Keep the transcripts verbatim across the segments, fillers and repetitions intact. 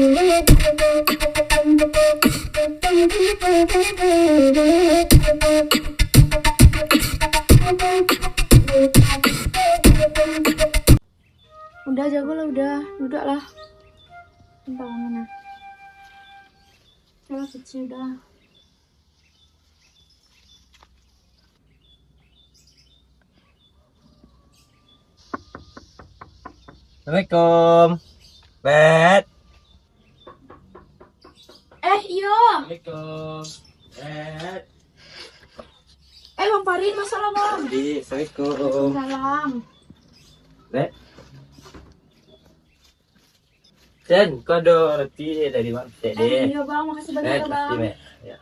Udah, jago lah, udah. Duduk lah. Entah mana. Salah kecil dah. Assalamualaikum. Bet. Eh, iyo. Assalamualaikum. Bet. Eh, Bang Farid, masalah, Bang. Di, assalamualaikum. Waalaikumsalam. Bet. Cen, kau ado roti dari Mak Tek, Dek. Eh, iyo, Bang. Makasih banyak, Bang. Roti, Mek. Ya.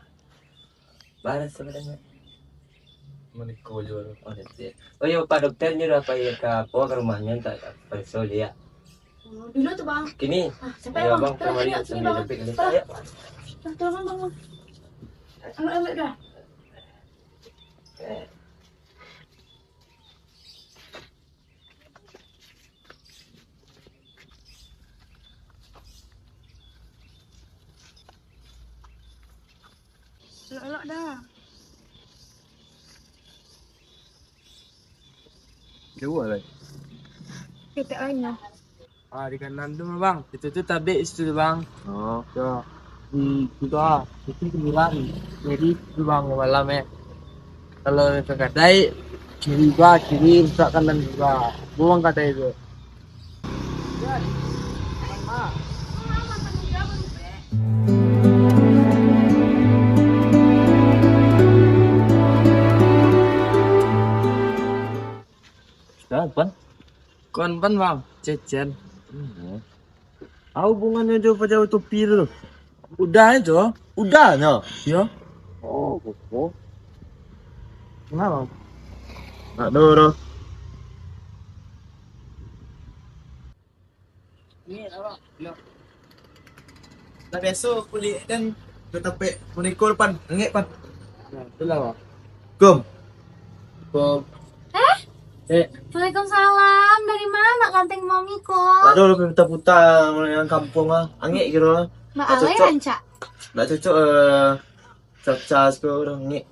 Baras sebenarnya. Maniko juo. Oh, Dek. Oh, iyo, Pak Dokter nyo dah pai ka apo, ka rumahnyo, tak, tak pareso dia. Oh, dulu tu, Bang. Kini? Ah, sampai, iyo, Bang. Bang, tolong, kamari, tolong, sini, Bang. Tolong, Bang, Bang. Ambil, ambil dah. Eh. Elok-elok dah. Jauah lai. Ketek lain lah. Ah, di kanan tu mah, Bang. Itu tu tabek situ tu, Bang. Oh. Yo. Hmm, itu ah. Itu kuburan. Jadi itu, Bang, malam, eh. Kalau ka kadai, kiri ba, kiri, rusak kanan ba. Buang kadai tu. Sudah, Pan? Kon pan, Bang, Cecen. Hmm. Apo hubungannyo jo pajawai topi tu? Udahnyo, udahnyo. Iyo. Oh, koko. Kenapa? Tak ada orang. Ni awak, yo. Dah biaso kulik kan, dah tapek maniko pan, angek pan. Nah, itulah, Bang. Kum. Kum. Eh? Eh. Waalaikumsalam. Dari mana ganteng mami ko? Aduh, lu puta-puta yang kampung ah. Angek kiro lah. Mak alai rancak. Tak cocok, eh, caca suka orang angek.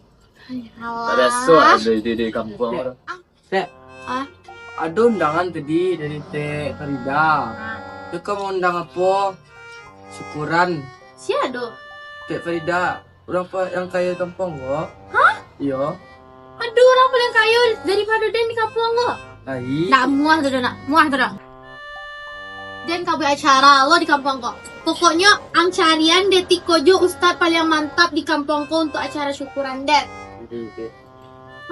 Alah. Tak biaso lah di, di, di kampung orang. Tek. Ah? Ado undangan tadi dari Tek Farida. Tek ka maundang apo? Syukuran. Sia tu? Tek Farida, urang pa-, yang kayo di kampuang ko. Hah? Iyo. Ado urang paliang kayo daripado den di kampuang ko? Ai. Ndak muah tu, ndak muah tu, ndak. Den ka buek acara lo di kampuang ko. Pokoknyo, ang carian detik ko jo ustad paliang mantap di kampuang ko untuak acara syukuran den. Oke, oke.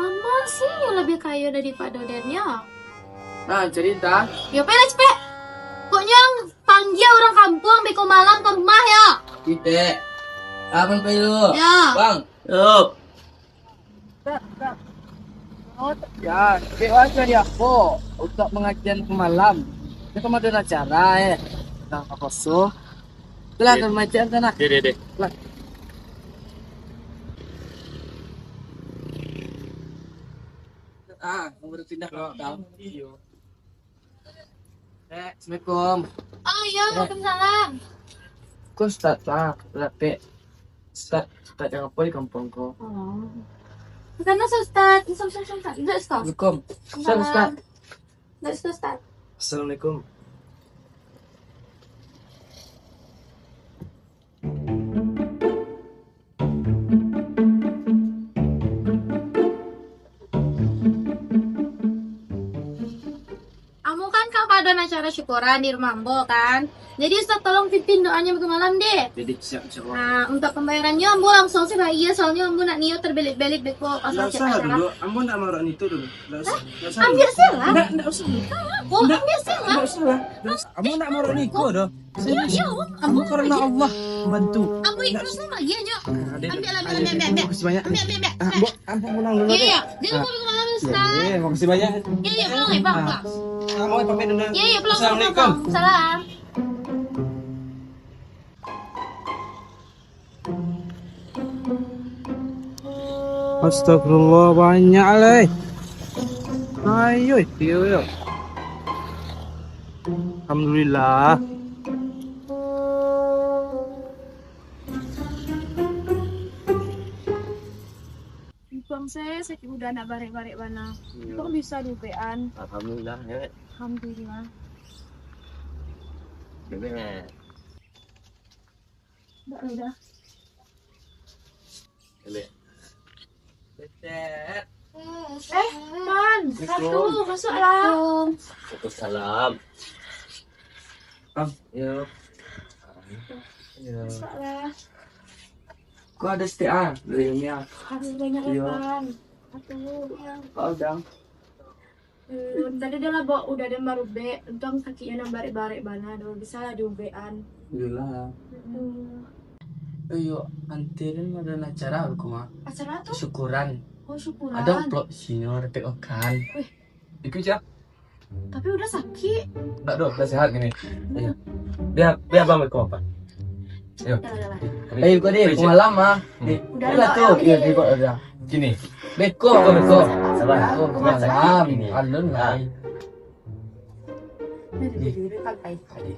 Aman sih, yang lebih kayo daripado den, yo. Nah, carito. Yo, pai lah, capek. Pokoknyo, panggia urang kampuang beko malam ka rumah, yo. Tek. Abang pai dulu. Yo. Bang. Yo. Ya, dek, wak cari apo? Untuak pangajian malam. Ni kan ado acara, eh. Nah, aposo. Itulah, dek, ka rumah Cik Hasan lah. Dek, dek, dek. Lah. Ah, nomor pindah. Iyo. Eh, assalamualaikum. Oh, iyo, eh. Waalaikumsalam. Ko ustad lah, lapek. Ustad, ustad yang apo di kampuang ko? Oh. Di sana, Ustad. Ustad, Ustad, Ustad, Ustad. Duduk, Ustad. Assalamualaikum. Ustad, Ustad. Duduk, Ustad, Ustad. Assalamualaikum. Ambo kan ka paduan acara syukuran di rumah ambo kan. Jadi Ustaz tolong pimpin doanyo beko malam deh. Jadi siap, insya Allah. Nah, untuk pembayarannyo ambo langsung se bayia, soalnyo ambo nak nio terbelit-belit beko pas acara. Ndak usah lah dulu, ambo ndak marak nito dulu. Ndak usah, ndak usah. Ambiak se lah. Ndak, ndak usah. Ndak, ndak usah lah. Ndak usah lah. Ambo ndak marak niko doh. Iyo, iyo, ambo karano Allah bantu. Ambo ikhlas lah bagi nyo. Ambiak lah, ambiak, ambiak, ambiak, ambiak. Makasih banyak. Ambiak, ambiak, ambiak. Ambo, ambo pulang dulu. Iyo, iyo. Jan lupo beko malam, Ustaz. Iyo, makasih banyak. Iyo, iyo, pulang, eh, pulang, pulang. Ambo pamit dulu. Iyo, iyo, pulang, pulang, pulang. Assalamualaikum. Salam. Astagfirullah, banyak lai. Ayo, iyo, iyo. Alhamdulillah. Sakik udah nak barek-barek bana. Iyo. Kok bisa diubekan? Alhamdulillah, yo. Alhamdulillah. Yo, Bek. Dah, udah. Yo, Bek. Buset. Eh, Man, Assalamualaikum. Ratu, masuklah. Waalaikumsalam. Bang, yo. Yo. Masuklah. Kok ada setiap ah, dari Mia. Makasih banyak ya, Iyo. Man. Ratu. Kok udah? Hmm, tadi dah lah bawa udah dan baru bek. Untuang sakiknyo nan barek-barek bana, dah bisa lah diubekan. Iyolah. Mm-mm. Iyo, antirin ada acara aku mah. Acara tu? Syukuran. Oh, syukuran. Ada amplop sini, ada pek makan. Wih. Ikut, Cak. Tapi udah sakit. Ndak doh, udah sehat gini. Iyo. Biar, biar abang beko apa? Iyo. Dah, dah, dah. Eh, kau ni, Cak. Malam ah. Hmm. Ni, Udah, udah udah, tu. Udah. Iyo, di kau udah. Sini. Beko, beko. Sabar. Beko, malam. Ini. Alun Ah. lah. Ini, ini, ini, ini, ini, ini.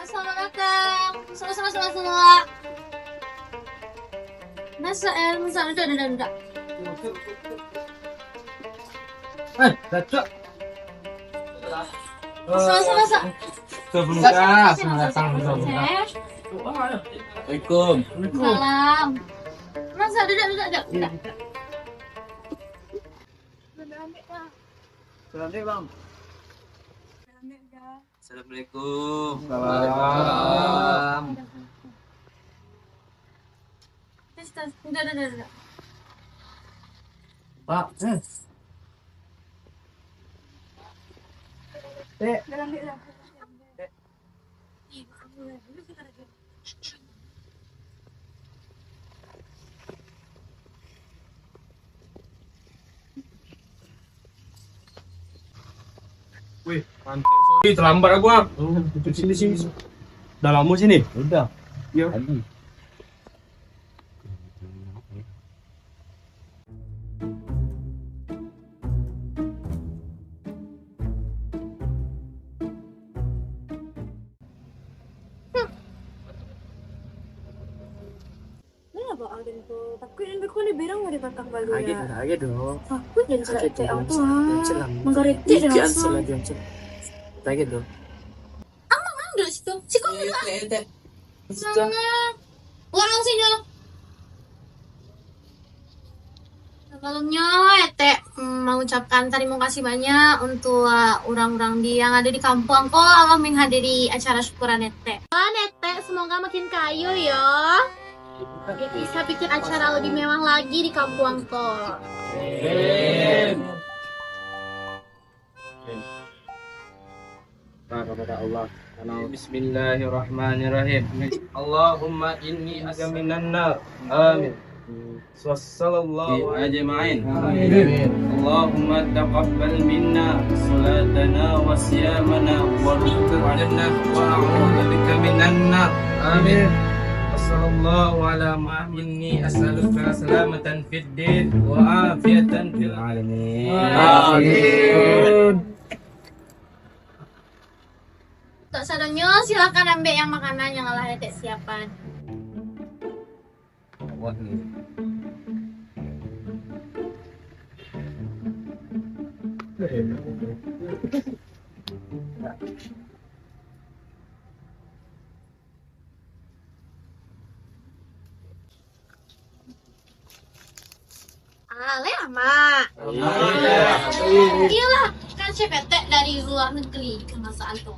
Selamat datang. Masuk, masuk, masuk, masuk. Masuk, eh, masuk, duduk, duduk, duduk. Eh, Datuk. Masuk, masuk, masuk. Sebentar, selamat datang, sebentar. Eh. Assalamualaikum. Salam. Masuk, duduk, duduk, duduk, duduk. Salam dek, Bang. Assalamualaikum. Salam. Waalaikumsalam. Tes, tes. Udah, udah, udah, udah. Pak, eh. Dek. Dalam, Dek, dalam. Dek. Wih, mantap. Sorry, terlambat aku, ah. Sini, sini. Dah lama sini? Udah. Ya. Tadi. Lah, ba a den ko. Takuik den beko ni berang dari batang balu. Agak ya. Dah, agak dah. Takuik den celak Agak etek dah, awak tu, jangan ah. Celak. Manggaretek dah Ikan asa. Salah, jangan celak. Agak dah. Amang, amang duduk situ. Siko duduk, ah. Etek, etek. Situ. Manga. Urang sini. Sebelumnya, Etek, mm, mengucapkan terima kasih banyak untuk, uh, orang-orang di, yang ada di kampung ko, Allah menghadiri acara syukuran Etek. Dan Etek, semoga makin kayo ya. Bisa bikin acara lebih mewah lagi di kampung ko. Amin. Doa kepada Allah. Bismillahirrahmanirrahim. Allahumma inni as'aluka minan nar. Amin. Wa sallallahu alaihi ajma'in. Amin. Allahumma taqabbal minna salatana wa siyamana wa rizqana wa a'udzu bika minan nar. Amin. Wa sallallahu ala Muhammad. Inni as'aluka salamatan fid din wa afiatan fil alamin. Amin. Untuak sadonyo, silakan ambiak yang makanan yang lah Etek siapan. Aleh, Amak. Aleh. Iyolah, kan chef Etek dari luar negeri dikenal saanto.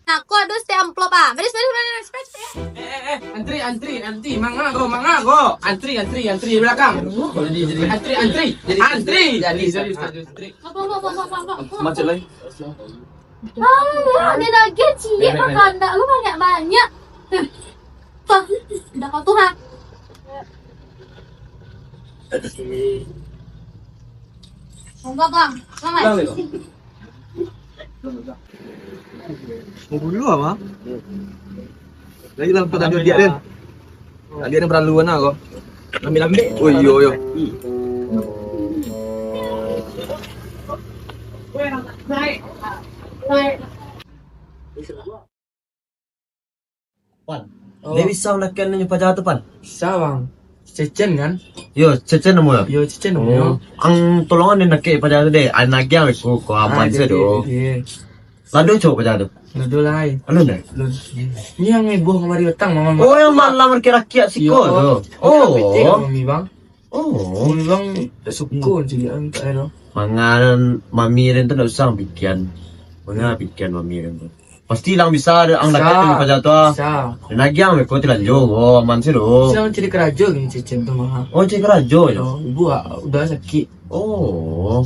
Nah, ko ado stek amplop, ah. Baris, baris, baris, baris. Eh, eh, eh, antri, antri, antri. Manga ko, manga ko. Antri, antri, antri di balakang. Antri, antri. Antri. Jadi, jadi, jadi, jadi, jadi. Apa, apa, apa, apa, apa? Macet lai. Alah, dia lagi ciek makan dak lu banyak-banyak. Tuh, dah kau tuh, ha. Monggo, Bang. Selamat. Mau dulu apa? Lagi lah pada dia, dia. Tadi ada berlalu mana kau? Ambil-ambil. Oh, iyo, iyo. Hmm. Weh, baik. Pan. Oh. Dek bisa manakek nyo paja tu, Pan? Bisa, Bang. Cecen, kan? Yo, Cecen namo yo? Yo, Cecen namo yo. Oh. Ang tolongan den nakek paja tu deh. Ang nagiang ko, ko aman se do. Lado cowok paja tu? Lado lai. Alun deh? Alun. Ni yang heboh kamari petang, Bang. Oh, yang malam rakiak-rakiak siko tu. Yo. Oh. Pecek, Bang, ni, Bang. Oh. Bang, tak suko ciliak ang tak ado. Mangan mami den tu ndak usah pikian. Mangan pikian mami den tu. Pasti lang bisa ang dapat paja tu. Bisa. Den agiang beko tilanjo, oh, aman se do. Bisa cari karajo gini Cecen tu mah. Oh, cari karajo yo? Oh, ibu ah, udah sakik. Oh.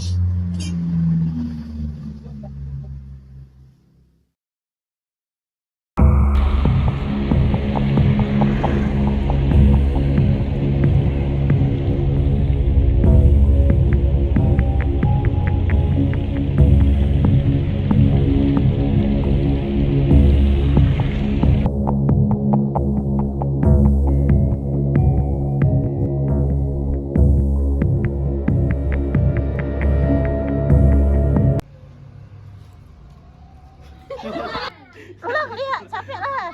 Tolong lihat, capek lah.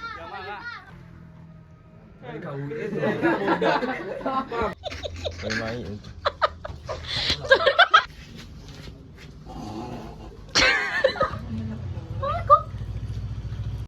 Main-main.